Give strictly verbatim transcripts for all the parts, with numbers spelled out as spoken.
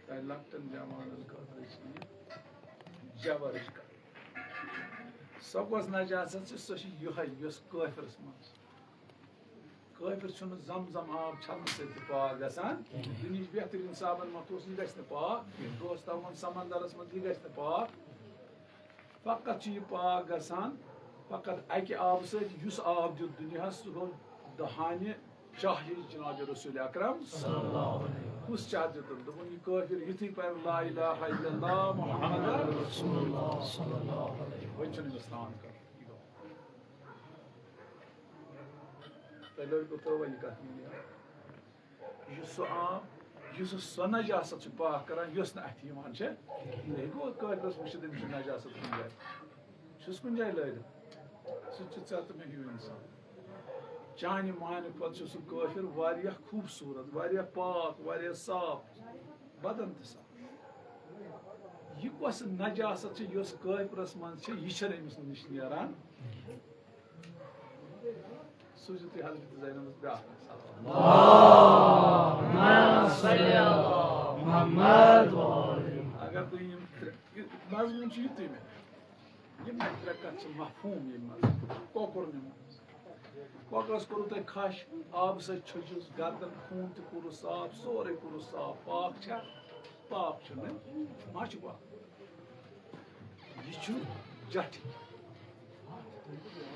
تۄہہِ لۄکٹٮ۪ن جوانن خٲطرٕ چھِ یہِ جبرٕچ کتھ۔ سۄ کۄس نجاست چھِ؟ سۄ چھِ یِہوٚے، یۄس کٲفرس منٛز چھِ۔ کٲفر چھُنہٕ زم زم آب چھلنہٕ سۭتۍ تہِ پاک گژھان۔ دُنہِچ بہتریٖن صابن مَتھوس، یہِ گژھِ نہٕ پاک۔ دوستو ووٚن سمندرس منٛز، یہِ گژھِ نہٕ پاک۔ فقط چھُ یہِ پاک گژھان فقط اَکہِ آبہٕ سۭتۍ، یُس آب دیُت دُنیاہَس، سُہ گوٚو دہانِ شاہی جناب رسول اکرم۔ صلی اللہ علیہ وسلم۔ کُس چھُ اَتھ دیُتمُت؟ دوٚپُن، یہِ کٲفر یُتھُے پَرِ لا الہ الا اللہ محمد رسول اللہ صلی اللہ علیہ وسلم، وۄنۍ چھُنہٕ أمِس ترٛان کَرُن۔ یہِ گوٚو۔ تۄہہِ لٔڑکہٕ ترٲووا یہِ کَتھ میٛٲنۍ یاد؟ یُس سُہ آب، یُس سُہ نجاست چھُ پاک کران، یۄس نہٕ اَتھِ یِوان چھےٚ۔ یہِ گوٚو کٲفرَس وٕچھِتھ، أمِس چھُ نجاست کُنہِ جایہِ۔ چھُس کُنہِ جایہِ لٲرِتھ۔ سُہ تہِ چھُ ژےٚ تہٕ مےٚ ہیوٗ اِنسان۔ چانہِ معنی کھۄتہٕ چھُ سُہ کٲفِر واریاہ خوٗبصوٗرت، واریاہ پاک، واریاہ صاف، بدن تہِ صاف۔ یہِ کۄس نجاست چھِ، یۄس کٲفرَس منٛز چھِ، یہِ چھَنہٕ أمِس نِش نیران۔ سوٗزِو تُہۍ حضرت زینبَس بیٛاکھ مثال۔ اللہم صل علی محمد و آل محمد۔ اگر تُہۍ یِم ترٛےٚ، یہِ مضموٗن چھُ یُتُے مےٚ۔ یِم مےٚ ترٛےٚ کَتھٕ چھِ مفہوٗم ییٚمہِ منٛز۔ کۄکُر نِمو۔ کۄکرَس کوٚرُو تۄہہِ کھَش، آبہٕ سۭتۍ چھٔجِس، گردن خوٗن تہِ کوٚرُس صاف، سورُے کوٚرُس صاف۔ پاک چھا؟ پاک چھُنہٕ۔ ما چھُ پاک؟ یہِ چھُ جٹھ۔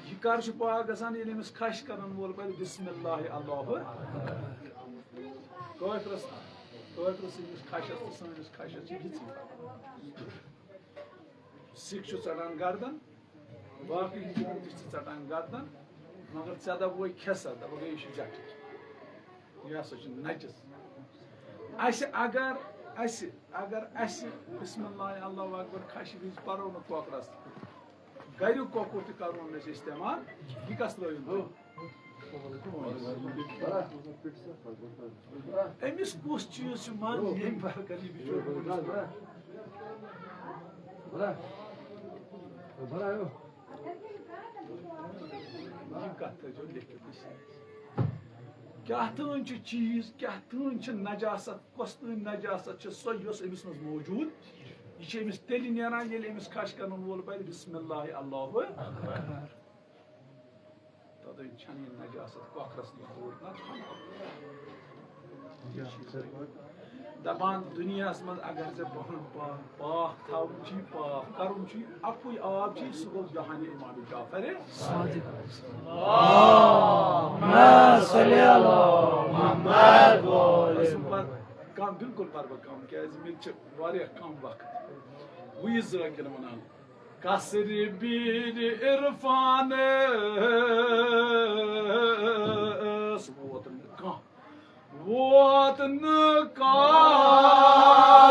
یہِ کر چھُ پاک گژھان؟ ییٚلہِ أمِس کھش کرن وول پرِ بسم اللہ اللہ اکبر۔ کٲفرس، کٲفرس سٕنٛدِس کھشس تہٕ سٲنِس کھشس چھِ یِژٕے فرق۔ سِکھ چھُ ژٹان گردن، باقٕے ہِنٛدۍ تہِ چھِ ژٹان گردن، مگر ژےٚ دپوے کھےٚ سا، دپکھ ہے یہِ چھُ جٹھ۔ یہِ ہسا چھُ نجس۔ اسہِ اگر، اسہِ اگر اسہِ بسم اللہ اللہ اکبر کھشہِ وِزِ پرو نہٕ کۄکرس، گریُک کۄکُر تہِ کرون نہٕ أسۍ استعمال، یہِ کس ترٲوِو تُہۍ؟ أمِس کُس چیٖز چھُ من ییٚمہِ برکت یہِ بِچور؟ یہِ کتھ تھٲیزیو لیکھِتھ أسۍ۔ کیٛاہ تام چھُ چیٖز، کیٛاہ تام چھِ نجاست، کۄس تام نجاست چھِ سۄ، یۄس أمِس منٛز موجوٗد۔ یہِ چھِ أمِس تیٚلہِ نیران، ییٚلہِ أمِس کھش کرن وول پرِ بسم اللہ اللہ اکبر۔ تَتٮ۪ن چھَنہٕ یہِ نجاست کۄکرَس نِش دوٗر، نہ چھَنہٕ۔ دَپان دُنیاہَس منٛز اگر ژےٚ پَنُن پان پاک تھاوُن چھُے، پاک کَرُن چھُے، اَکُے آب چھُے، سُہ گوٚو جہانِ امام جعفر صادق۔ اللہم صلی علی محمد و آل محمد۔ کم، بالکل پَرٕ بہٕ کم، کیٛازِ مےٚ تہِ چھِ واریاہ کم وقت۔ وۄنۍ یہِ زٕ رنٛگہِ وَنان۔ قصرِ بیٖرِ عرفانَس ووت نہٕ کانٛہہ، ووت نہٕ کانٛہہ۔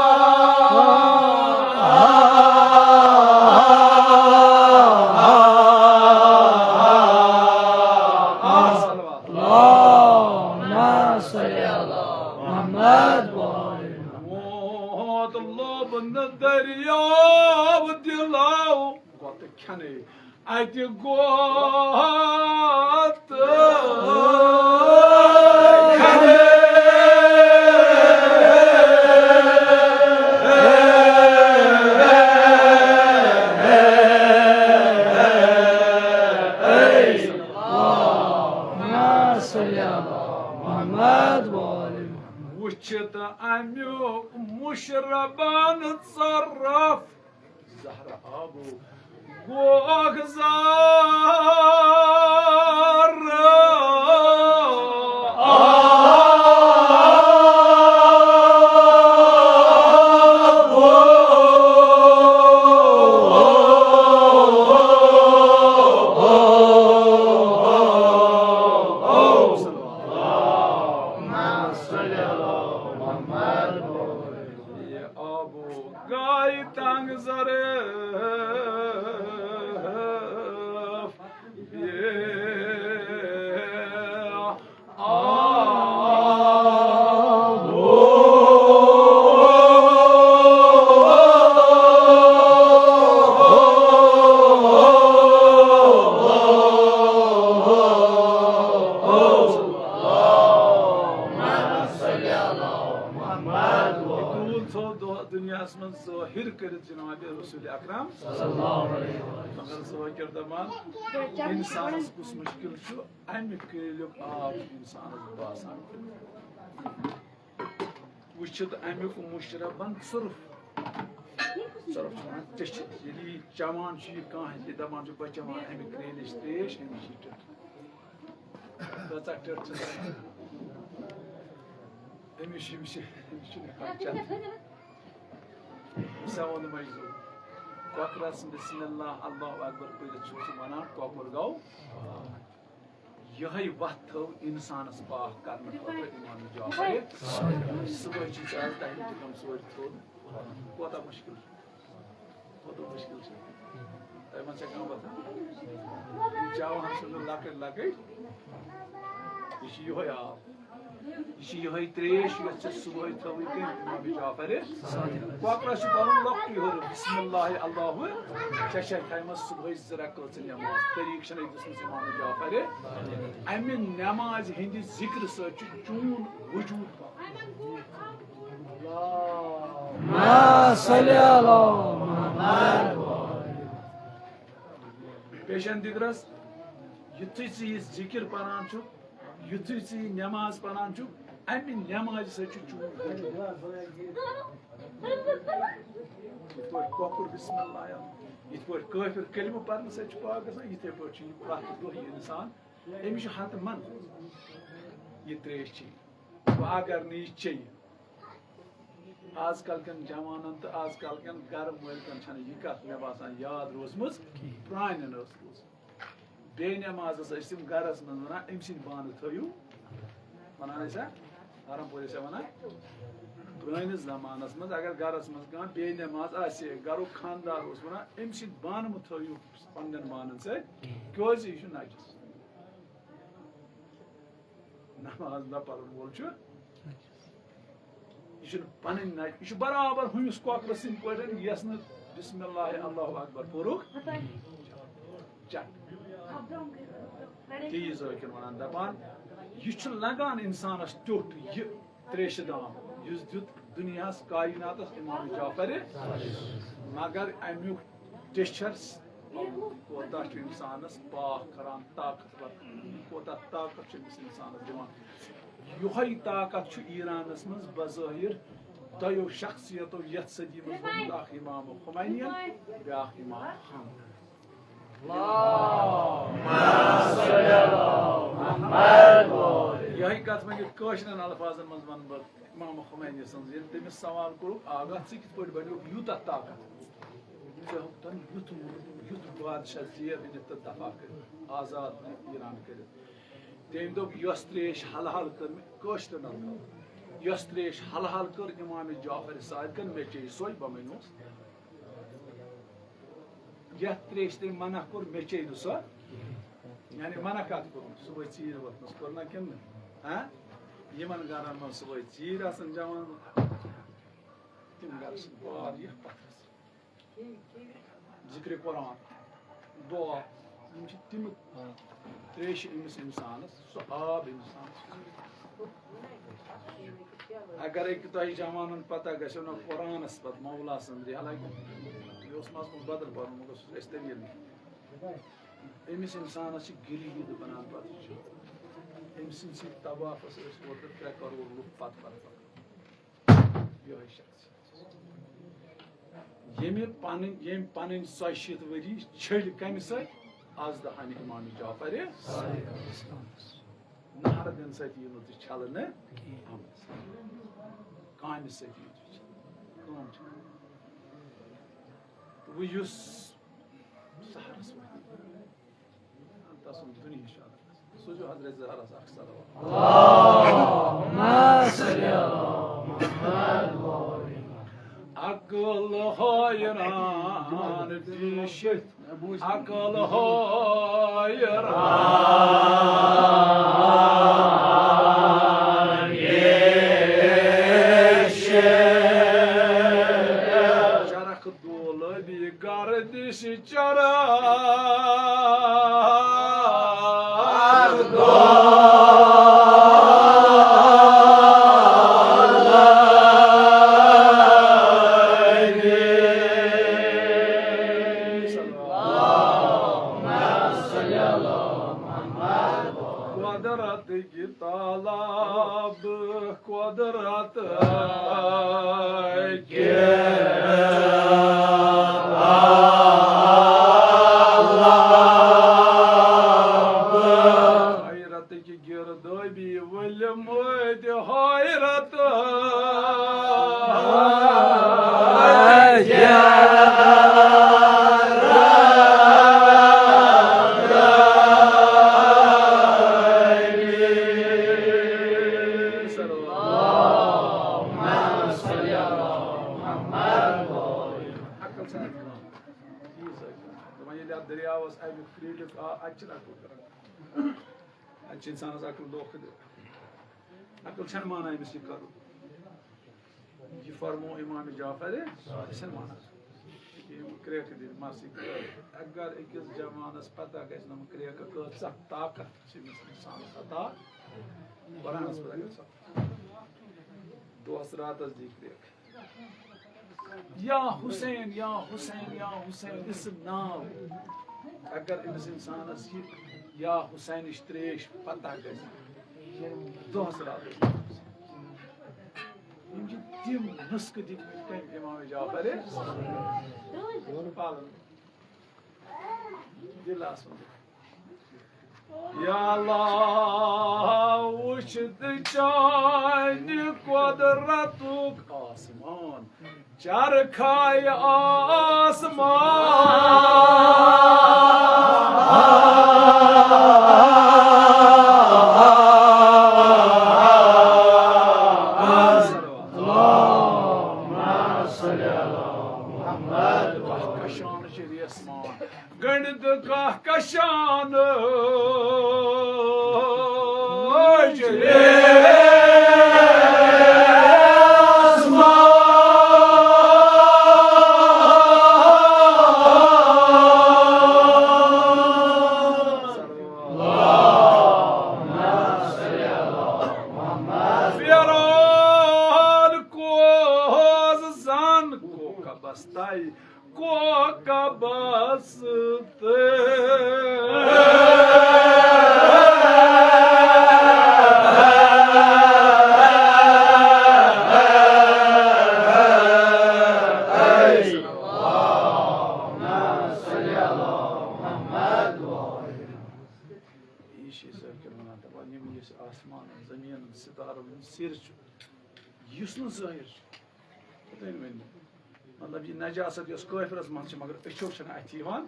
اللہم صل علی محمد و آل محمد۔ ووت لوٚب نہٕ دٔریاو دِلاو۔ گۄتہٕ کھٮ۪نَے۔ اَتہِ گۄتہٕ کھٮ۪نَے۔ اللہم صل علی محمد و آل محمد۔ وٕچھِتھ اَمیُک مُشربان ژرف۔ زہرا آبو گوکھ زار۔ آبو گاے تنگ ظرف۔ محمد۔ یہِ قبوٗل تھوٚو دۄہ دُنیاہَس منٛز ظٲہِر کٔرِتھ جناب رسول اکرم۔ مگر ظٲہِر دَپان، اِنسانَس کُس مُشکِل چھُ، اَمہِ کٲلِیُک آب چھُ اِنسانَس باسان۔ وٕچھِتھ اَمیُک مُشرَبَن ژُرُف۔ ژُرُف چھُ وَنان ٹیٚچھِ۔ ییٚلہِ یہِ چٮ۪وان چھُ یہِ کانٛہہ، یہِ دَپان چھُ، "بہٕ چٮ۪مہٕ ہا اَمہِ کرٛیلِچ ترٛیش، أمِس چھِ ٹیٚٹھ۔" کۭژاہ ٹیٚٹھ چھِ آسان۔ أمِس چھِ، أمِس چھِ، أمِس چھُنہٕ ہٮ۪کان چٮ۪تھ۔ سیوٚد مٔنٛزۍ زُو۔ کۄکرَس بسم اللہ، اللہ اکبر پٔرِتھ چھُ سُہ وَنان، کۄکُر گوٚو۔ یِہوٚے وَتھ تھٲو اِنسانَس پاک کرنہٕ خٲطرٕ اِمام جعفر۔ صُبحٲے چھِ ژٕ آز دَہہِ بَجہِ کَم سورِ تھوٚد۔ کوتاہ مُشکِل چھُ۔ کوتاہ مُشکِل چھُ۔ تۄہہِ ما چھےٚ کانٛہہ وَتھا؟ یِم چاوان چھِ نہٕ لۄکٕٹۍ لۄکٕٹۍ۔ یہِ چھُ یِہوٚے آب۔ یہِ چھِ یِہوٚے ترٛیش، یۄس ژےٚ صُبحٲے تھٲوٕے کٔرِتھ اِمام جعفرِ۔ کۄکرَس چھُ پَرُن لۄکٹُے ہیوٚر، بسم اللہ اللہ۔ ژےٚ چھےٚ تھایمَژ صُبحٲے زٕ رکٲژ نٮ۪ماز۔ طریٖقہٕ چھَنہٕ أکۍ دِژمٕژ اِمام جعفرِ۔ اَمہِ نٮ۪مازِ ہِنٛدِ ذِکرٕ سۭتۍ چھُ چون وجوٗد پَکان۔ ما صلی علی محمد۔ پیشن دِگرس، یُتھُے ژٕ یہِ ذِکِر پَران چھُکھ، یُتھُے ژٕ یہِ نٮ۪ماز پَران چھُکھ، اَمہِ نٮ۪مازِ سۭتۍ چھُ چون وجوٗد۔ یِتھ پٲٹھۍ کۄکُر بسم اللہ یَتھ، یِتھ پٲٹھۍ کٲفِر کلمہٕ پَرنہٕ سۭتۍ چھُ پاک گژھان، یِتھَے پٲٹھۍ چھُ یہِ پرٛٮ۪تھ دۄہ یہِ اِنسان، أمِس چھُ ہَتہٕ منٛد یہِ ترٛیش چیٚنۍ۔ وۄنۍ اگر نہٕ یہِ چیٚیہِ، آز کل کٮ۪ن جوانن تہٕ آز کل کٮ۪ن گرٕ مٲلکن چھَنہٕ یہِ کَتھ مےٚ باسان یاد روٗزمٕژ، پرٛانٮ۪ن ٲس روٗزمٕژ۔ بے نٮ۪مازس ٲسۍ تِم گرس منٛز وَنان، "أمۍ سٕنٛدۍ بانہٕ تھٲیِو"، وَنان ٲسۍ ہا، حرم پورِ ٲسۍ ہا وَنان۔ پرٛٲنِس زمانس منٛز اگر گرس منٛز کانٛہہ بے نٮ۪ماز آسہِ ہے، گرُک خانٛدار اوس وَنان، "أمۍ سٕنٛدۍ بانہٕ مہٕ تھٲیِو پنٛنٮ۪ن بانن سۭتۍ، کیٛازِ یہِ چھُ نجس۔" نماز نہ پرن وول چھُ، یہِ چھُنہٕ پنٕنۍ نہ، یہِ چھُ برابر ہُمِس کۄکرٕ سٕنٛدۍ پٲٹھۍ، یَس نہٕ بسم اللہ اللہ اکبر پوٚرُکھ۔ چک۔ تی ذٲکِر وَنان، دَپان، یہِ چھُ لگان اِنسانَس ٹیوٚٹھ یہِ تریشہِ دام، یُس دیُت دُنیاہَس کایناتَس اِمام جعفرِ، مگر اَمیُک ٹیچھر کوتاہ چھُ اِنسانَس پاک کران، طاقتور، کوتاہ طاقت چھُ أمِس اِنسانَس دِوان۔ یِہوٚے طاقت چھُ ایرانَس منٛز بظٲہِر دۄیو شخصیتو یَتھ صدی منٛز ووٚنمُت، اکھ امام خمینیَن، بیٛاکھ امام خامنہٕ۔ یِہوٚے کَتھ وۄنۍ یہِ کٲشرٮ۪ن الفاظن منٛز وَنہٕ بہٕ، امام خمینی سٕنٛز، ییٚلہِ تٔمِس سوال کوٚرُکھ، "آغا، ژٕ کِتھ پٲٹھۍ بَنیوکھ یوٗتاہ طاقت؟ ژےٚ ہیوٚکھ تَن یُتھ مُلک، یُتھ بادشاہ زیب أنِتھ تہٕ دفع کٔرِتھ، آزاد ایران کٔرِتھ؟" تٔمۍ دوٚپ، "یۄس ترٛیش حل حل کٔر مےٚ"، کٲشرٮ۪ن الفاظن، "یۄس ترٛیش حل حل کٔر امام جعفر صادقن، مےٚ چیٚیہِ سۄے، بہٕ مَنیوس۔ یَتھ ترٛیشہِ تٔمۍ منع کوٚر، مےٚ چیٚیہِ نہٕ سۄ۔" یعنی منع کَتھ کوٚرمُت؟ صُبحٲے ژیٖرۍ وۄتھنَس کوٚر نہ کِنہٕ نہٕ؟ ہاں؟ یِمَن گَرَن منٛز صُبحٲے ژیٖرۍ آسان جوان، تِم گَرٕ چھِ واریاہ پَتھَر۔ ذِکرِ قرآن، دُعا، یِم چھِ تِم ترٛیشہِ أمِس اِنسانَس، سُہ آب اِنسانَس۔ اگر أکہِ تۄہہِ جوانَن پَتہ گژھیو نہ قرآنَس پَتہٕ مولا سٕنٛدِ، حالانکہِ یہِ اوس مَنٛزٕ کُن بدل پَرُن، مگر سُہ چھُ اَسہِ تٔویٖل نہٕ۔ أمِس اِنسانَس چھِ گِلہِ عیٖد بَنان پَتہٕ چھُ۔ أمۍ سٕنٛدِ سۭتۍ طوافَس ٲسۍ اوترٕ ترٛےٚ کَرور لُکھ پَتہٕ پَتہٕ پَتہٕ۔ یِہوٚے شخص۔ ییٚمہِ پنٕنۍ، ییٚمۍ پنٕنۍ ژۄیہِ شیٖتھ ؤری چھٔلۍ کمہِ سۭتۍ؟ از دہانِ امام جعفر نہر دِنہٕ سۭتۍ یِیہِ نہٕ تہِ چھلنہٕ کینٛہہ۔ کامہِ سۭتۍ یِیہِ تہِ چھلنہٕ۔ کٲم چھِ۔ تہٕ وۄنۍ یُس سحرس وۄتھِ، تسُنٛد دُنیا چھُ الگ۔ سوٗزِو حضرت زہرس اکھ صلوات۔ اللہم صل علی محمد و آل محمد۔ عقل حیران پیش، عقل حیران پیش۔ چرخ دولبی گردش چراغ دو۔ قۄدرت حیرتٕکۍ گِردٲبی ؤلۍ مٕتۍ حیرت۔ عقل سان کٲم۔ چیٖز ٲسۍ۔ دَپان ییٚلہِ اَتھ دٔریاوَس اَمیُک کریٖلِتھ آو، اَتہِ چھِنہٕ عقل کران۔ اَتہِ چھِ اِنسانَس عقل دھوکہٕ دِوان۔ عقل چھَنہٕ مانان أمِس یہِ کَرُن۔ یہِ فرموو اِمام جعفر، یہِ چھَنہٕ مانان۔ یِم کرٛیکہٕ دِتھ مَسٕکۍ۔ اگر أکِس جوانَس پَتہ گژھِ نہٕ، یِم کرٛیکہٕ کۭژاہ طاقت چھِ أمِس اِنسانَس عطا۔ قرآنَس پٮ۪ٹھ اگر سۄ دۄہَس راتَس دی کرٛیکہٕ۔ یا حسین، یا حسین، یا حسین، یہِ سُہ ناو۔ اگر أمِس اِنسانَس یہِ یا حسینٕچ ترٛیش پَتہ گژھِ، دۄہَس راتَس۔ یِم چھِ تِم نُسخہٕ دِتمٕتۍ تٔمۍ اِمام جعفر۔ پالُن۔ دِل آسُن۔ یا اللہ، وُچھ تہٕ چانہِ قۄدرتُک آسمان، چرخایہِ آسمان۔ کہکشان چھِ ریسمان، گٔنٛڈِتھ کہکشان چھِ ریسمان۔ پھیران کوس زن کوکبس تل۔ کوکبس تل۔ یہِ چھِ أسۍ أزکٮ۪ن وَنان، دَپان، یِم یُس آسمان، زٔمیٖن، ستارَن ہُنٛد سِر چھُ، یُس نہٕ ظٲہِر چھُ، خۄداے ؤنۍ۔ مطلب، یہِ نجاست یۄس کٲفرَس منٛز چھِ، مگر أچھو چھَنہٕ اَتھِ یِوان۔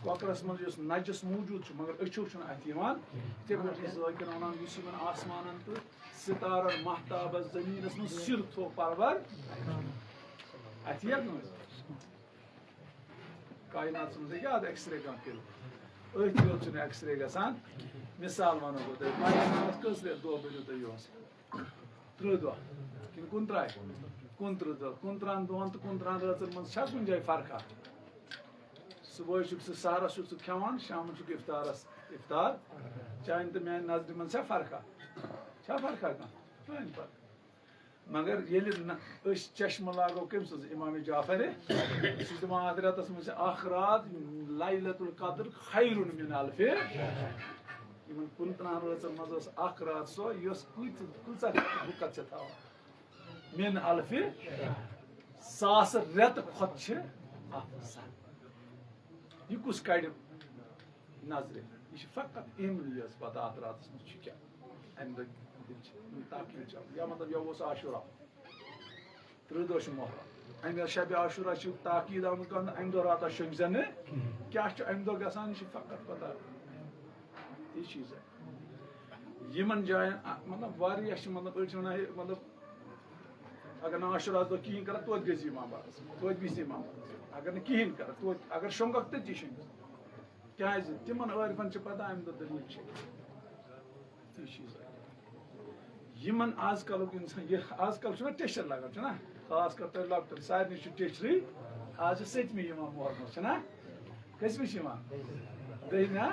کۄکرَس منٛز یُس نجس موجوٗد چھُ، مگر أچھو چھُنہٕ اَتھِ یِوان۔ یِتھَے پٲٹھۍ چھِ أسۍ ذٲکِرَن وَنان، یُس یِمَن آسمانَن تہٕ ستارَن، ماہتابَس، زٔمیٖنَس منٛز سِر تھوٚو پَروَر، اَتھِ یِیَکھ نہٕ؟ کائنات منٛز ہیٚکہِ اَتھ ایکس رے کانٛہہ کٔرِتھ؟ أتھۍ یوت چھُنہٕ ایکس رے گژھان۔ مثال وَنو بہٕ تۄہہِ، کائنات کٔژ رٮ۪تھ دۄہ بٔرِو تُہۍ یِہُس؟ تٕرٛہ دۄہ۔ کِنہٕ کُنترٛہَے؟ کُنترٛہَے دۄہ۔ کُنترٛہَن دۄہَن تہٕ کُنترٛہَن رٲژَن منٛز چھا کُنہِ جایہِ فرقہ؟ صُبحٲے چھُکھ ژٕ سحرَس چھُکھ ژٕ کھٮ۪وان، شامَس چھُکھ اِفطارَس اِفطار چانہِ تہٕ میٛانہِ نظرِ منٛز چھا فرقہ؟ چھا فرقہ کانٛہہ؟ کٕہٕنۍ فرق۔ مگر ییٚلہِ نہ أسۍ چشمہٕ لاگو کٔمۍ سٕنٛز؟ امام جعفر۔ سُہ چھُ دَپان، اتھ رٮ۪تس منٛز چھِ اکھ رات، لیلۃ القدر خیر من الف۔ یِمن کُنترٕہن رٲژن منٛز ٲس اکھ رات سۄ، یۄس کۭژ-، کۭژاہ برکت چھِ تھاوان؟ من الف، ساس رٮ۪تہٕ کھۄتہٕ چھِ افضل۔ یہِ کُس کڑِ نظرِ؟ یہِ چھِ فقط اِمنٕے یٲژ پتہ اتھ راتس منٛز چھُ کیٛاہ۔ امہِ دۄہ دِل چھِ تاکید چھِ آمٕژ۔ یا مطلب، یہِ اوس عاشورہ، تٕرٛہ دۄہ چھِ محرم۔ امہِ دۄہ شبِ عاشورہ چھِ تاکید آمٕژ کرنہٕ، امہِ دۄہ راتس شۄنٛگۍ زٮ۪نہٕ۔ کیٛاہ چھُ امہِ دۄہ گژھان، یہِ چھِ فقط پتہ۔ یہِ چیٖز۔ یِمن جاین، آ، مطلب، واریاہ چھِ، مطلب، أڑۍ چھِ ونان، ہے، مطلب، اگر نہٕ عاشورہ دۄہ کِہیٖنۍ کرو، توتہِ گٔژھۍ امام باغس، توتہِ بِہِتھ امام باغس۔ اگر نہٕ کِہیٖنۍ کرو، توتہِ، اگر شۄنٛگکھ تٔتی شۄنٛگِو۔ کیٛازِ؟ تِمن عٲرفن چھِ پتہ، امہِ دۄہ دٔلیٖل چھِ۔ یہِ چیٖز۔ یِمن آز کلُک اِنسان، یہِ آز کل چھُنہ ٹیچھر لگان، چھُنہ؟ خاص کر تۄہہِ لۄکٹٮ۪ن، سارنٕے چھُ ٹیچھرٕے۔ آز چھِ سٔتمہِ یِوان محرمس، چھُنہ؟ کٔژمہِ چھِ یِوان؟ دٔہمہِ، ہا؟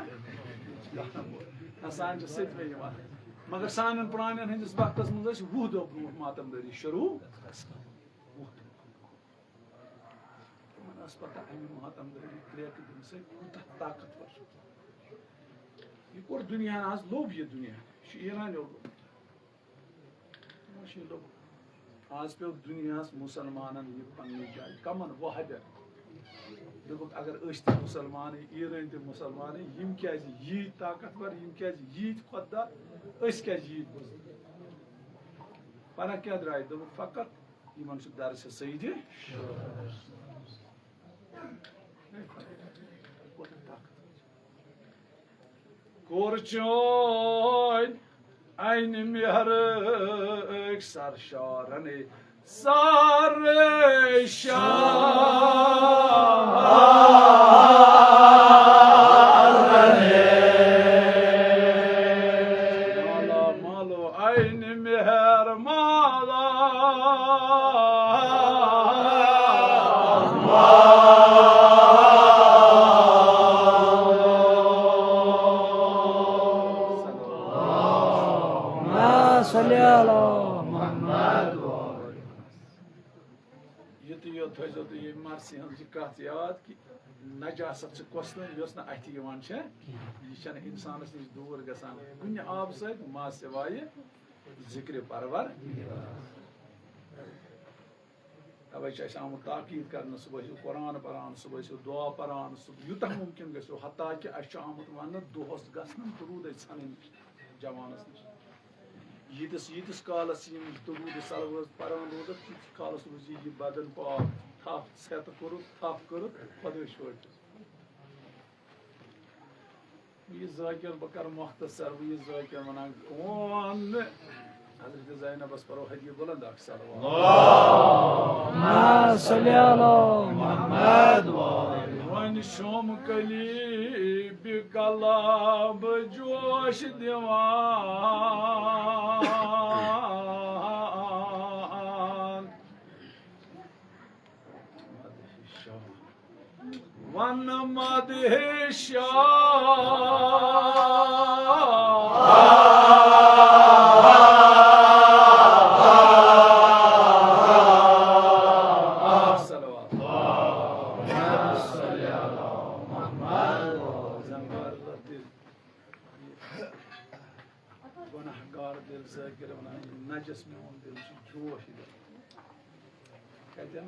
نہ، سانہِ چھِ سٔتمہِ یِوان۔ مگر سانٮ۪ن پرٛانٮ۪ن ہٕنٛدِس وقتس منٛز ٲسۍ وُہ دۄہ برونٛٹھ ماتم دٲری شروٗع۔ وُہ دۄہ۔ تِمن ٲس پتہ، امہِ ماتم دٲری کرٛیکہٕ دِنہٕ سۭتۍ کوٗتاہ طاقتور چھُ۔ یہِ کوٚر دُنیاہن آز، لوٚب یہِ دُنیا، یہِ چھُ ایرانیو لوٚبمُت۔ مشکل۔ آز پیوٚو دُنیاہَس مُسلمانَن یہِ پنٛنہِ جایہِ، کَمَن؟ وہابیَن۔ دوٚپُکھ، اگر أسۍ تہِ مُسلمانٕے، ایرٲنۍ تہِ مُسلمانٕے، یِم کیٛازِ ییٖتۍ طاقتور، یِم کیٛازِ ییٖتۍ خۄددار، أسۍ کیٛازِ ییٖتۍ بُزدِل؟ فرق کیٛاہ درٛاے؟ دوٚپُکھ، فقط یِمَن چھُ درسِ سیدِ۔ کوٗتاہ طاقت۔ کوٚر چٲنۍ عینِ مہرٕکۍ سرشارن سرشارن۔ مالا مالو عینِ مہر مالا۔ اللهم صل على محمد۔ یُتُے یوت تھٲیزیو تُہۍ ییٚمہِ مرثی ہٕنٛز یہِ کَتھ یاد کہِ نجاست چھِ کۄس نہٕ، یۄس نہٕ اَتھِ یِوان چھےٚ، یہِ چھَنہٕ اِنسانَس نِش دوٗر گژھان کُنہِ آبہٕ سۭتۍ ما سوایہِ ذِکرِ پرور۔ تَوَے چھُ اَسہِ آمُت تاکید کرنہٕ، صُبحٲے ٲسِو قرآن پران، صُبحٲے ٲسِو دُعا پران، صُبح یوٗتاہ مُمکِن گژھِو، حتیٰ کہِ اَسہِ چھُ آمُت وَننہٕ دۄہَس گژھنَن درودٕے ژھَنٕنۍ جوانَس نِش۔ ییٖتِس، ییٖتِس کالَس یِم درودِ صلوات پران روزَکھ، تیٖتِس کالَس روزِ یہِ بدن پاک، تھپھ ژھٮ۪تہٕ کوٚرُکھ، تھپھ کٔرٕکھ، خۄداے چھُ یہِ ذٲکِر بہٕ کرٕ مۄختصر، بہٕ یہِ ذٲکِر وَنان کون۔ حضرت زینبس پرو حدیث بلند اکھ صلوات۔ اللهم صل على محمد وآل۔ وۄنۍ شوم کلی بہِ قلب جوش دِوان۔ ون مدح شاہ۔ صلوات۔ گۄناہ گار دل ذٲکِر وَنان، یہِ نجس میون دل چھُ جوش دِوان۔ کَتٮ۪ن؟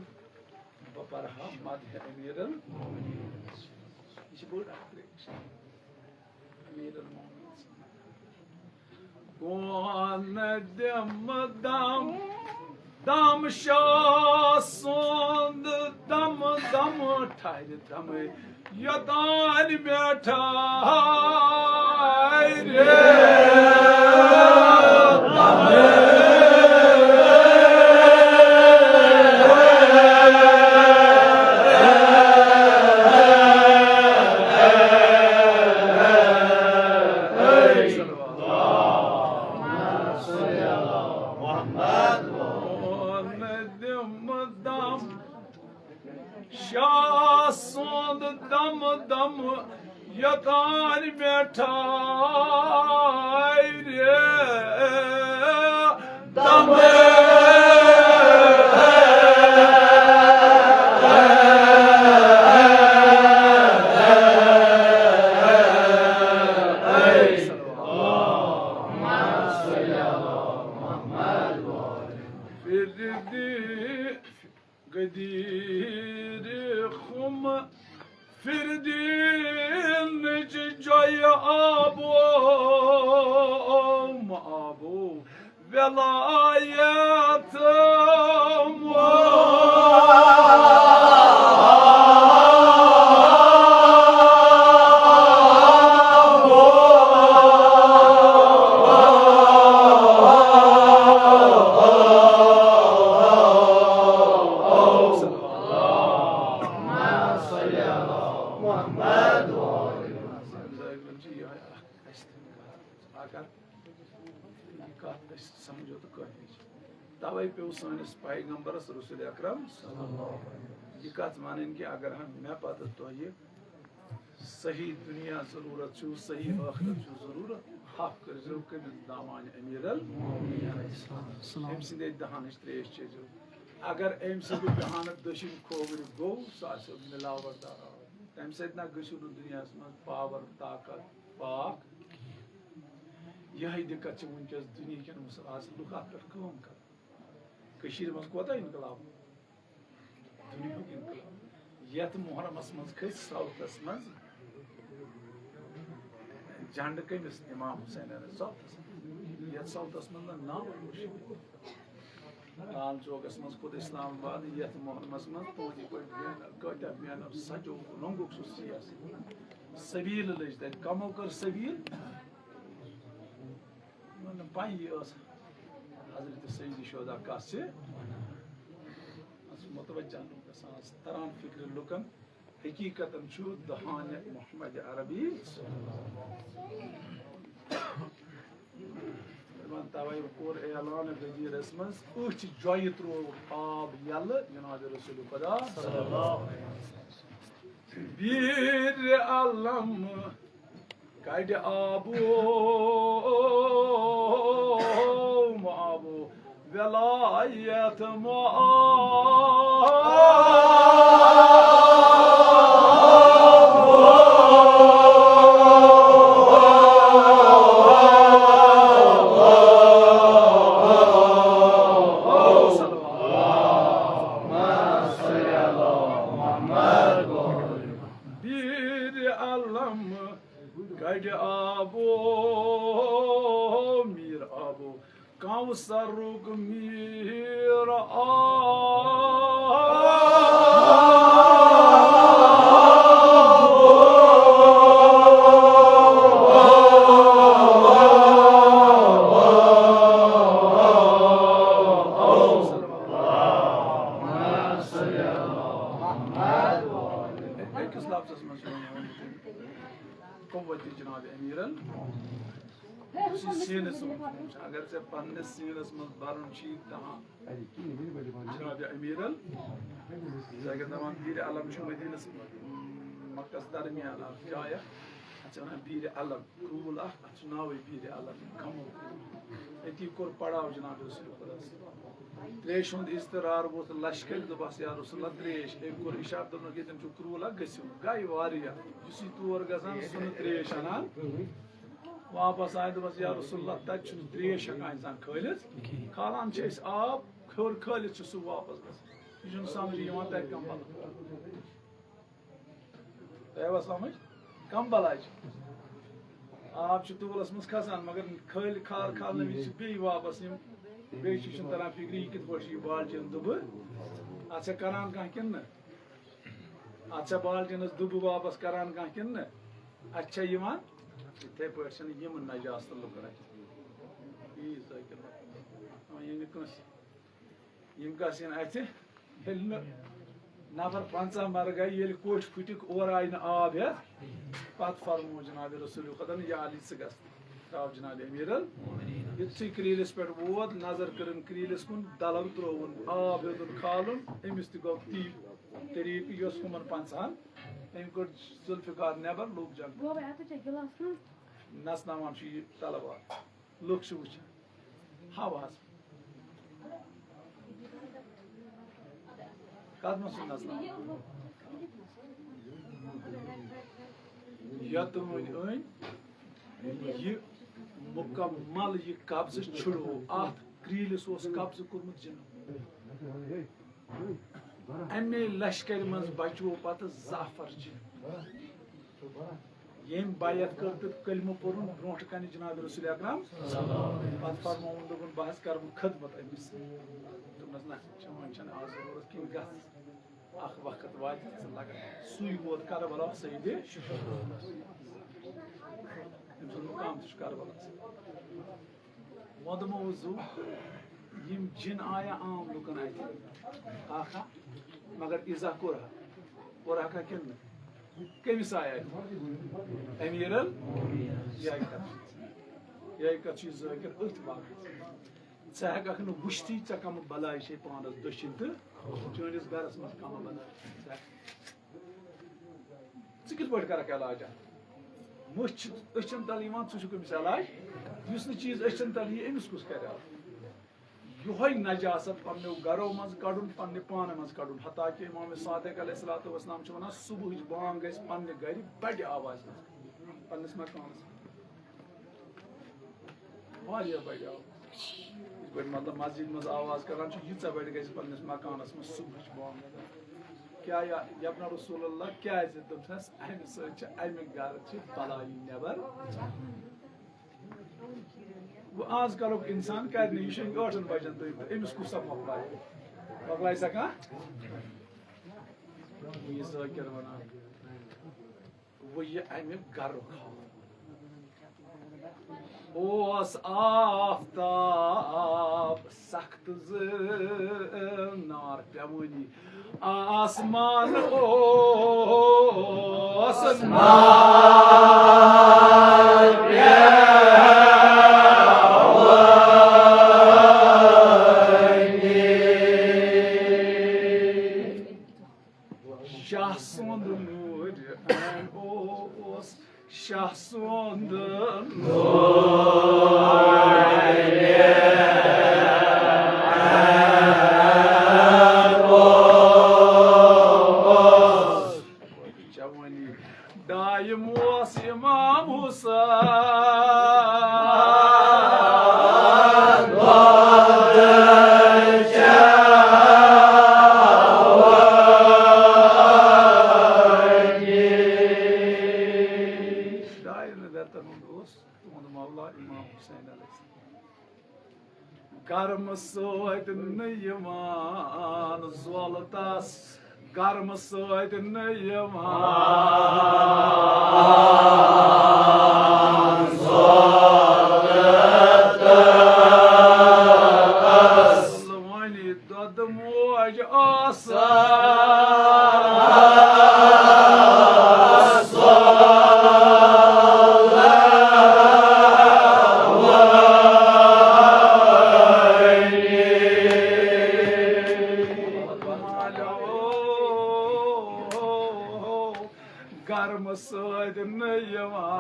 بہٕ پَرٕ ہا مدحِ امیٖر المومنین۔ یہِ چھِ بٔڑ اکھ ترٛیش۔ امیٖر المومنین سٕنٛز۔ بہٕ وَنہٕ دِمہٕ دم، دم شاہ سُنٛد دم، دم ٹھہرِ دمے۔ یوتان مےٚ ٹھہرِ دمے۔ دِمہٕ دم شاہ سُنٛد دم دم یوتان مےٚ ٹھہرِ دمے۔ پھر دی غدیر خم فردینچ جویہ آبو، آبو ولایت۔ اگر یہِ کتھ أسۍ سمجھو تہٕ کٲفی چھِ۔ توے پیوٚو سٲنِس پیغمبرس رسول اکرم صلی اللہ علیہ وسلم یہِ کتھ ونٕنۍ کہِ اگر ہم مےٚ پتہٕ تۄہہِ صحیح دنیا ضرورت چھُو، صحیح ٲخرت چھُو ضرورت، حق کٔرزیو کٔمِس؟ دامانِ امیر المومنین۔ أمۍ سٕنٛدے دہانٕچ تریش چیزیو۔ اگر أمۍ سٕنٛدِ دہانہٕ دٔچھِنۍ کھووٕرۍ گوٚو، سُہ آسیو ملاوٹ دار آب۔ تمہِ سۭتۍ نہ گٔژھِو نہٕ دُنیاہس منٛز پاور، طاقت، پاک۔ یِہے دِقت چھِ وٕنکیٚس دُنیہکٮ۪ن مُسل-، آز لُکھ اتھ پٮ۪ٹھ کٲم کران۔ کٔشیٖرِ منٛز کوتاہ انقلاب؟ دُنیاہُک انقلاب۔ یتھ محرمس منٛز کھٔتۍ ساوتھس منٛز جنڈٕ کٔمِس؟ امام حسین علیہ ساوتھس منٛز۔ یتھ ساوتھس منٛز نہٕ ناوٕے اوس۔ لال چوکس منٛز کھوٚت اسلام آباد یتھ محرمس منٛز، تُہنٛدِ پٲٹھۍ بینر، کٲتیٛاہ بینر سجووُکھ، لوٚنگُکھ سُہ سیس۔ سبیٖل لٔج تتہِ، کمو کٔر سبیٖل؟ یِمن نہٕ پَیی ٲس حضرت سید شہدا کَس چھِ۔ اَتھ چھُ متوجہ لُکھ گژھان، اَتھ چھُ تران فِکرِ لُکَن۔ حقیٖقتاً چھُ دَہانہِ محمد عربی۔ دَپان تَوَے کوٚر اعلان غدیٖرَس منٛز، أتھۍ جایہِ ترٛووُکھ آب یَلہٕ جناب رسول خدا صلی اللہ علیہ وسلم۔ بیٖرِ علم کڑِ آبو، آبو ولایت مو آبو۔ بیٖرِ علم کڑِ آبو، میٖر آبو، کوثرُک میٖر آبو۔ أکِس لفظس منٛز چھُ وَنان قوت جناب امیٖرن۔ یُس یہِ سیٖنَس منٛز چھُ، اگر ژےٚ پننِس سیٖنَس منٛز بَرُن چھُ یہِ تام جناب امیٖرن، ژٕ اگر دَپان بیٖرِ علم چھُ مدیٖنَس منٛز، مکس درمیان اَکھ جاے اَکھ، اَتھ چھِ وَنان بیٖرِ علم، کرٛوٗل اَکھ، اَتھ چھُ ناوٕے بیٖرِ علم، کمل کرٛوٗل۔ أتی کوٚر پڑاو جناب رسول خدا۔ تریشہِ ہُنٛد اضطرار ووت لشکرِ، دوٚپہَس، "یا رسول اللہ، تریش۔" أمۍ کوٚر اِشارٕ، دوٚپنَکھ، "ییٚتٮ۪ن چھُ کرٛوٗل اَکھ، گٔژھِو۔" گٔے واریاہ۔ یُس یہِ تور گژھان، سُہ نہٕ تریش اَنان۔ واپس آے، دوٚپہَس، "یا رسول اللہ، تَتہِ چھُنہٕ تریش ہٮ۪کان اِنسان کھٲلِتھ۔ کھالان چھِ أسۍ آب، ہیوٚر کھٲلِتھ چھُ سُہ واپس گژھان۔ یہِ چھُنہٕ سمجھی یِوان تَتہِ کَمپَلَس منٛز۔" تۄہہِ آوا سمجھ؟ کم بلاے چھِ۔ آب چھُ ٹوٗلَس منٛز کھسان، مگر کھٲلۍ، کھال کھالنہٕ وِزِ چھِ بیٚیہِ واپس یِم، بیٚیہِ چھُ، چھُنہٕ تران فِکرِ، یہِ کِتھ پٲٹھۍ چھُ یہِ بالٹیٖن دُبہٕ۔ اَتھ چھا کران کانٛہہ کِنہٕ نہٕ؟ اَتھ چھا بالٹیٖنَس دُبہٕ واپس کران کانٛہہ کِنہٕ نہٕ؟ اَتہِ چھا یِوان؟ یِتھَے پٲٹھۍ چھِنہٕ یِم نجاست لُکَن اَتہِ۔ یی ذٲکِر۔ وۄنۍ ییٚلہِ نہٕ کٲنٛسہِ یِم گژھن اَتھِ، ییٚلہِ نہٕ نفر پنٛژاہ مَرٕ گٔے، ییٚلہِ کوٚٹھۍ پھٕٹِکھ، اورٕ آیہِ نہٕ آب ہٮ۪تھ، پَتہٕ فرموو جناب رسول خۄداہَن، "یا علی، ژٕ گژھ، ترٛاو جناب امیٖرَن۔" یُتھُے کرٛیٖلِس پٮ۪ٹھ ووت، نظر کٔرٕن کرٛیٖلِس کُن، دَلَو ترٛووُن آب ہیوٚتُن کھالُن، أمِس تہِ گوٚو تی طریٖقہٕ، یۄس ہُمَن پنٛژاہَن، أمۍ کٔڑ ذوالفقار نٮ۪بر، لوٚگ جنگ۔ بابا، اَتھ چھا گِلاس کانٛہہ؟ نَژناوان چھُ یہِ تَلوار۔ لُکھ چھِ وٕچھان۔ ہاو حظ۔ کَتھ منٛز چھُ نَژناوان؟ یَتہٕ وۄنۍ أنۍ یہِ مُکمل یہِ قبضہٕ چھُڑو، اَتھ کرٛیٖلِس اوس قبضہٕ کوٚرمُت جِنو۔ اَمے لشکرِ منٛز بچو پتہٕ زعفر جِن۔ ییٚمۍ بیعت کٔر تہٕ کلمہٕ پوٚرُن برونٛٹھ کنہِ جناب رسول اکرم۔ پتہٕ فرمووُن، دوٚپُن، "بہٕ حظ کرٕ وۄنۍ خدمت أمِس۔" دوٚپنس، "نہ، ژےٚ وۄنۍ چھَنہٕ آز ضروٗرت کِہیٖنۍ، گژھ۔ اکھ وقت واتہِ ژٕ لگن۔" سُے ووت کربلا سیدِ۔ أمۍ سُنٛد مقام تہِ چھُ کربلا۔ وۄنۍ دوٚپمو زُو، یِم جِن آیا عام لُکن اَتھِ، آکھا، مگر ایٖزا کوٚرہا، کوٚرہاکھا کِنہٕ نہٕ؟ کٔمِس آیا اَتھِ؟ امیٖرن؟ یہِ کَتھ چھِ، یہِ کَتھ چھِ ذٲکِر أتھۍ باقٕے۔ ژٕ ہٮ۪کَکھ نہٕ وٕچھتھٕے، ژےٚ کَمہٕ بَلاے چھے پانَس دٔچھِنۍ تہٕ چٲنِس گَرَس منٛز کَمہٕ بَلاے۔ ژٕ ہٮ۪کَکھ ژٕ کِتھ پٲٹھۍ کَرَکھ علاج اَتھ؟ مٔچھ چھِ أچھَن تَل یِوان، ژٕ چھُکھ أمِس علاج؟ یُس نہٕ چیٖز أچھَن تَل یی، أمِس کُس کَرِ علاج؟ یِہوٚے نجاست پنٛنیو گَرو منٛز کَڑُن، پنٛنہِ پانہٕ منٛز کَڑُن۔ حتیٰ کہِ امام صادق علیہ الصلوۃ والسلام چھُ وَنان، صُبحٕچ بانٛگ گژھِ پنٛنہِ گَرِ بَڑِ آوازِ منٛز، پنٛنِس مکانَس منٛز۔ واریاہ بَڑِ آوازِ۔ مطلب، مسجد منٛز آواز کران چھُ، ییٖژاہ بَڑِ گژھِ پننِس مکانس منٛز صبحٕچ بانگ۔ کیٛاہ یا-، یَبنہ رسول اللہ، کیٛازِ؟ دوٚپنَس، اَمہِ سۭتۍ چھِ اَمہِ گرٕ چھِ بَلایی نٮ۪بر۔ وۄنۍ آز کَلُک اِنسان کَرِ نہٕ، یہِ چھُ ٲٹھن بَجن تام تہٕ أمِس کُس سا مۄکلایہِ؟ مۄکلایہِ سا کانٛہہ؟ یہِ ذٲکِر وَنان۔ وۄنۍ یہِ اَمہِ گرُک حال۔ اوس آفتاب سخت زٕ نار پٮ۪وٲنی، آسمان اوس نار پٮ۪وٲنی۔ شاہ سُنٛد نوٗر اوس، شاہ سُنٛد نوٗر اوس۔ جوانی دایم اوس امام حسین۔ دایم رٮ۪تن ہُنٛد اوس تُہُنٛد مولا امام حسین علیہ السلام۔ گرمہٕ سۭتۍ نہٕ یِوان زولہٕ تس، گرمہٕ سۭتۍ نہٕ یِوان زولہٕ تس۔ وۄنۍ دۄدٕ موج ٲس۔ گرمہٕ سۭتۍ نہٕ یِوان۔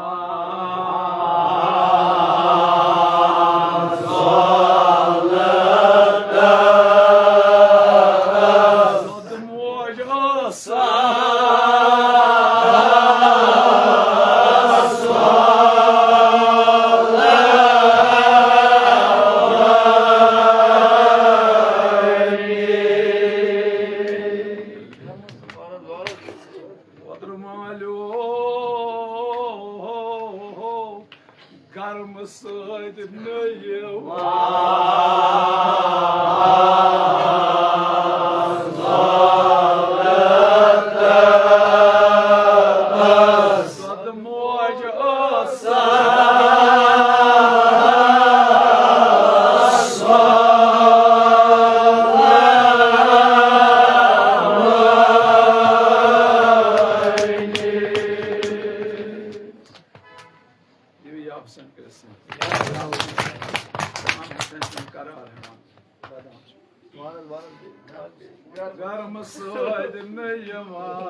دۄد موج ٲس۔ وۄترٕ مالیو گرمہٕ سۭتۍ نہٕ یِوان۔ دۄدٕ موج ٲس۔ یہِ یہِ حسین کٔرِتھ سۭتۍ۔ حسین سُنٛد قرار ہٮ۪وان۔ گرمہٕ سۭتۍ نہٕ یِوان۔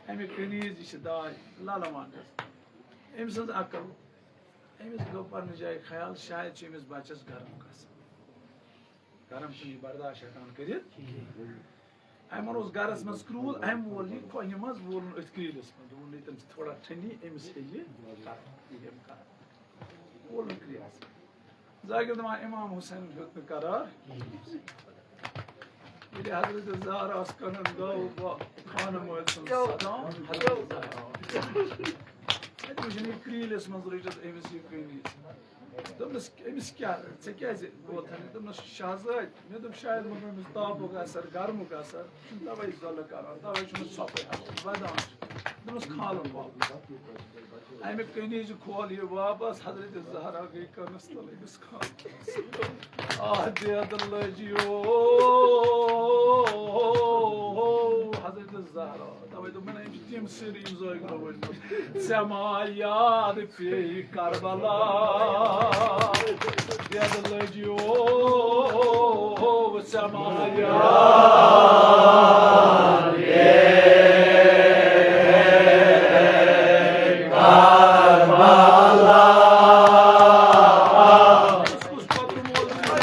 اَمہِ کنیز یہِ چھِ داے لالہٕ وانٛگَس۔ أمۍ سٕنٛز عقل، أمِس گوٚو پنٛنہِ جایہِ خیال، شاید چھُ أمِس بَچَس گرم گژھان۔ گرم چھُنہٕ یہِ برداشت ہٮ۪کان کٔرِتھ۔ أمۍ اوس گرس منٛز کرٛوٗل، أمۍ وول یہِ کۄہنہِ منٛز، وولُن أتھۍ کرٛیٖلِس منٛز۔ دوٚپُن، ییٚتٮ۪ن چھِ تھوڑا ٹھنڈی، أمِس ہیٚیہِ یہِ کرُن، یہِ ہیٚمہِ کرُن۔ وولُن کرٛیٖلِس منٛز۔ ذاکر دپان، امام حسینن ہیوٚت نہٕ قرار۔ ییٚلہِ حضرت زہراہس کنن گوٚو، بہٕ خانہٕ مٲلۍ سُنٛد صدام، حضرت زہرا۔ اتہِ وٕچھُن یہِ کرٛیٖلِس منٛز رٔٹِتھ أمِس یہِ قمیٖض۔ دوٚپنس، أمِس کیٛاہ، ژےٚ کیٛازِ ووتھن یہِ؟ دوٚپنس، شہزادِ، مےٚ دوٚپ، شاید ووٚن أمِس تاپُک اثر، گرمُک اثر، چھُنہٕ توے زۄلہٕ کران، توے چھُنہٕ ژھۄپے ہٮ۪وان، ودان چھُ۔ دوٚپنس، کھالُن واپس۔ اَمہِ قمیٖضہِ کھول یہِ واپس، حضرت زہرا گٔے کٔنَس تَل أمِس خانہٕ۔ آہ، دید لٔجِیو، حضرت توے دوٚپ مےٚ، نہ، یِم چھِ تِم سِرۍ، یِم زٲگۍ روٲنۍ منٛز۔ ژےٚ ما یاد پیٚیہِ کربلا؟ دٮ۪د لٔجِو، ژےٚ ما یاد پیٚیہِ کربلا؟ کُس کُس پتہٕ مول چھُ مےٚ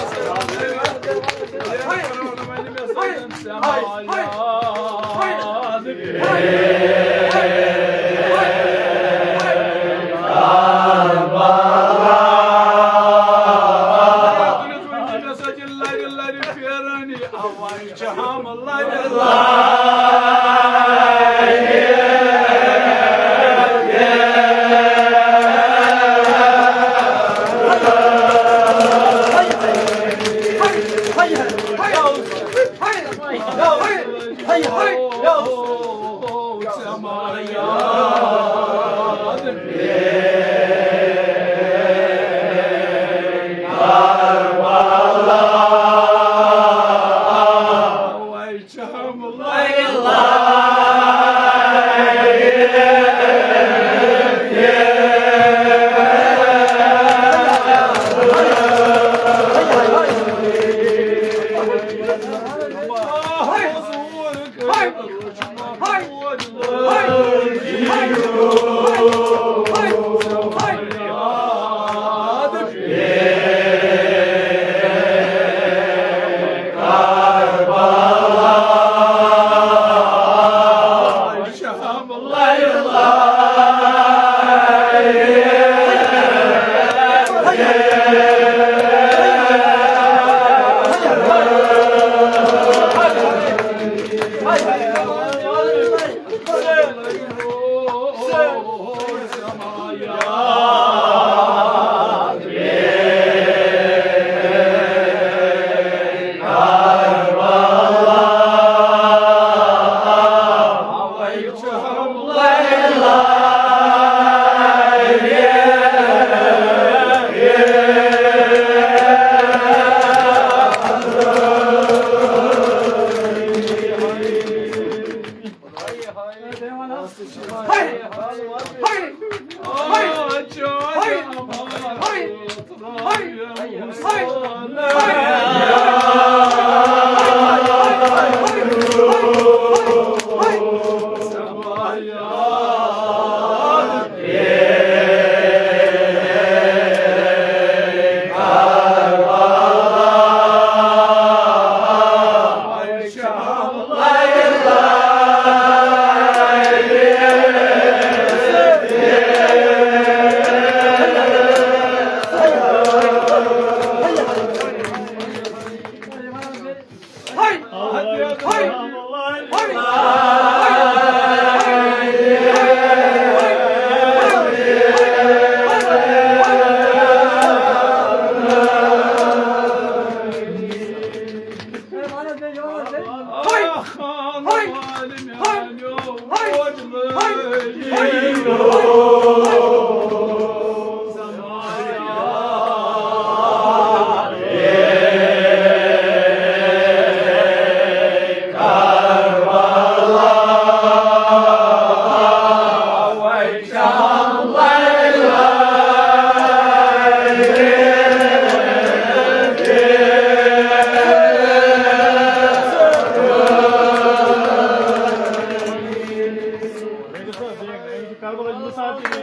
سۭتۍ؟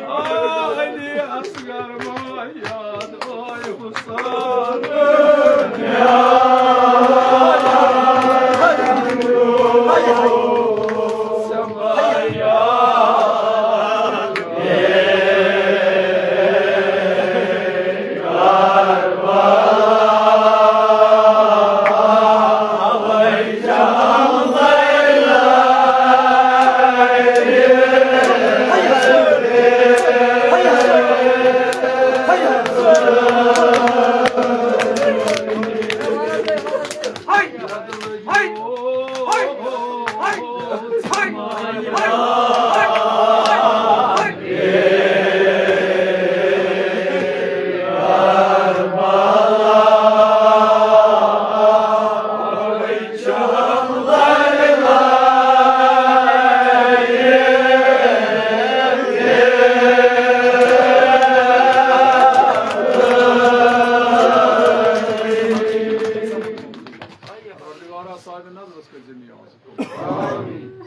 کٔرۍ زِ نیاز قبول۔ آمین۔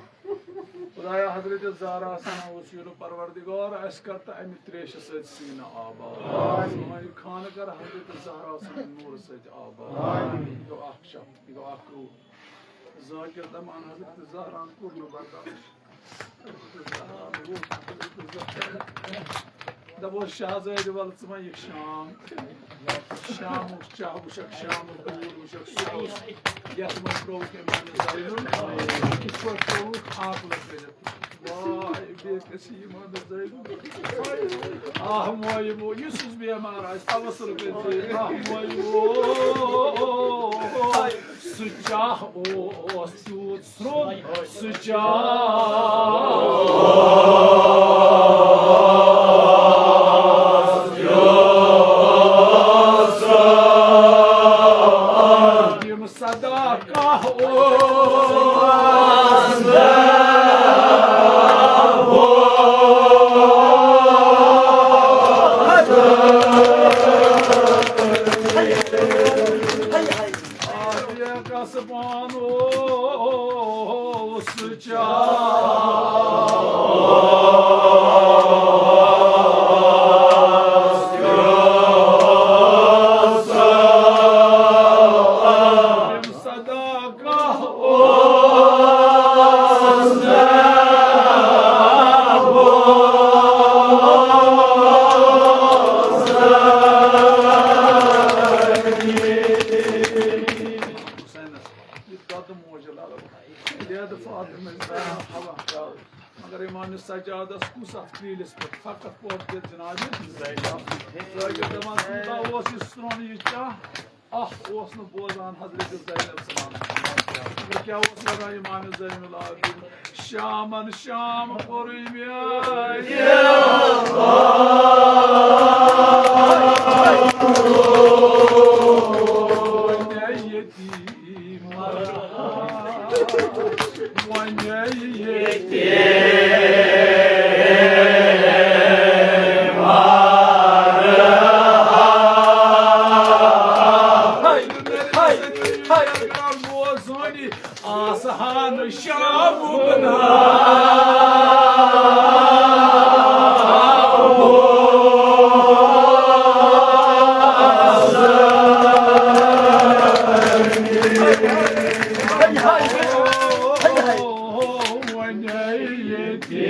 خدایا، حضرت زہرا سان اوس یُن پروردگار، اَسہِ کر تہٕ اَمہِ تریشہِ سۭتۍ سیٖنہٕ آباد۔ سٲنۍ خانہٕ کر حضرت زہرا سان نوٗرٕ سۭتۍ آباد۔ آمین۔ یہِ گوٚو اکھ شب، یہِ گوٚو اکھ روح۔ ذاکر دپان، حضرت زہرا کوٚر نہٕ برداشت۔ دپوس، شہزادِ، ول ژٕ ما یِکھ شام۔ شامُک چاہ وٕچھکھ، شامُک روٗد وٕچھکھ، سُہ اوس یتھ منٛز ترٛووُکھ امام زینُل۔ کِتھ پٲٹھۍ ترٛووُکھ؟ آکھ لٔکرِ۔ واے، بے کسی امام زینُل۔ آہ، مویہِ مو، یُس یُس بیمار آسہِ، توسل کٔرۍ زِ۔ آہ، مویہِ مو۔ سُہ چاہ اوس تیوٗت سرٛوٚن، سُہ چاہ اوس تیوٗت سرٛوٚن۔ یِم صدقہ اوس آدِ کسبان اوس چاہ۔ صدقہ اوس نہ حسینس یہِ دۄدٕ موجہٕ لگان۔ دید فاطمہ زہرا حوا تراو۔ مگر امام سجادس کُس اتھ کرٛیٖلِس پٮ۪ٹھ فقط پوٚت دِتھ جناب زینب۔ زٲہِد دپان، کوٗتاہ اوس یہِ سرٛوٚن یہِ چاہ؟ اکھ اوس نہٕ بوزان حضرت زینب سلام۔ مگر کیٛاہ اوس وَنان امام زین العابدین؟ شامن شام کوٚرُے مےٚ ییٚتی مرحم۔ وۄنۍ ییٚتہِ مرحم۔ بوز سونی آسہان شامُک ناو۔ وۄنۍ ییٚتہِ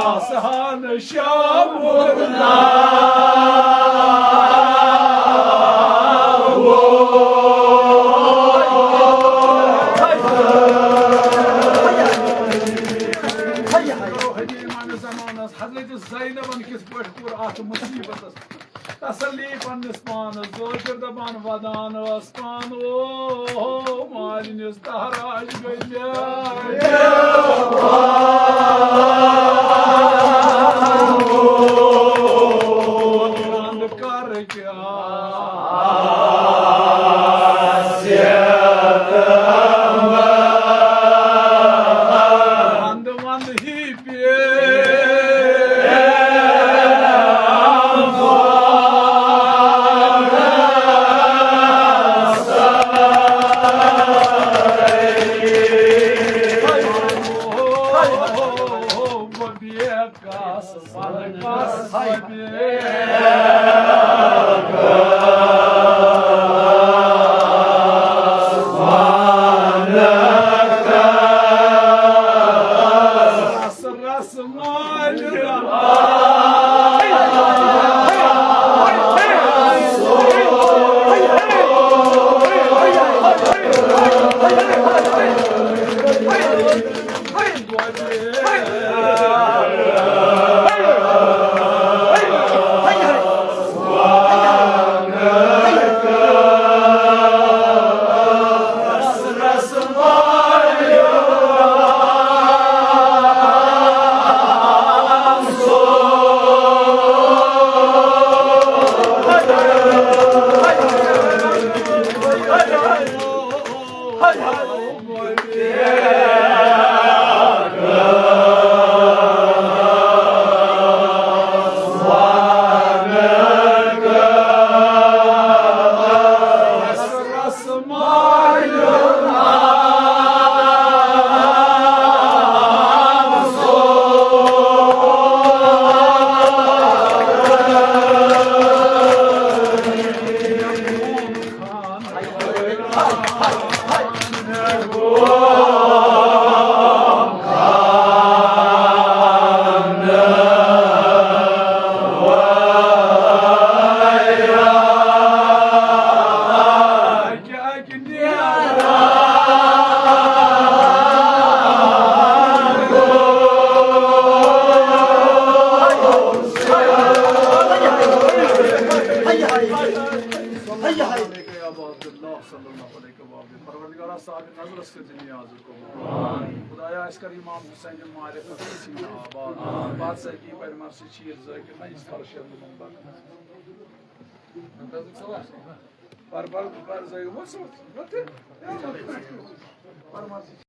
آسہان شامُک ناو۔ حضرت زینبن کِتھ پٲٹھۍ کوٚر اتھ مصیبتس تسلی پننِس پانس؟ ذٲکر دپان، ودان ٲس پانہٕ، او مالِنِس تہراج گٔے مےٚ۔ وَنٛدٕ کر کیٛاہ؟ وَنٛدٕ وَنٛدٕ ہی صلی اللہ علیہ وآلہ۔ پروردگارا، صاحب نظرس کٔرۍ زِ نیازُک قبول۔ خدایا، اَسہِ کر امام حسین مارف سٕنٛدۍ آباد۔ بادشاہ کی پرمر سے چیز ذٲکر نہ اس کر شیر نمبر۔ پر پر پر زٲیِو وۄنۍ سُہ۔ پرمر سے